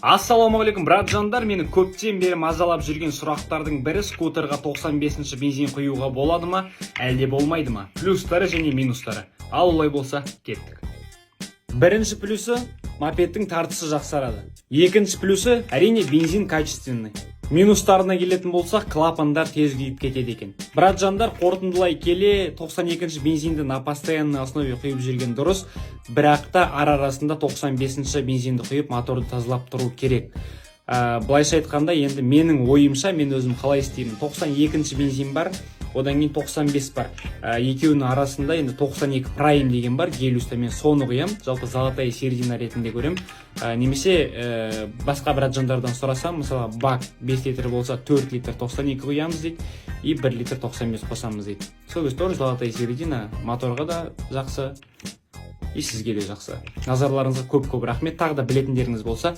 Ассалаумағалейкум, братжандар! Мені көптен бері мазалап жүрген сұрақтардың бірі: скутерға 95-ші бензин құюға болады ма, әлде болмайды ма? Плюстары және минустары. Ал олай болса, кеттік. Бірінші плюсы: мопедтің тартысы жақсарады. Екінші плюсы, әрине, бензин качественный. Минустарына келетін болсақ, клапандар тез күйіп кетеді екен. Братжандар, қорытындылай келе, 92-ші бензинді на постоянной основе құйып жүрген дұрыс, бірақ та ара арасында 95-ші бензинді құйып, моторды тазалап тұру керек. Былайша айтқанда, енді менің ойымша, мен өзім қалай істеймін: 92-ші бензин бар, одан кейін 95 бар. Екеуінің арасында енді 92 прайм деген бар Гелиуста, мен соны құямын. Жалпы, золотая середина ретінде көремін. Немесе басқа братжандардан сұрасам, мысалы, бак 5 литр болса, 4 литр 92 құямыз дейді и 1 литр 95 қосамыз дейді. Сол кезде тоже золотая середина, моторға да жақсы и сізге де жақсы. Назарларыңызға көп көп рахмет. Тағы да білетіндеріңіз болса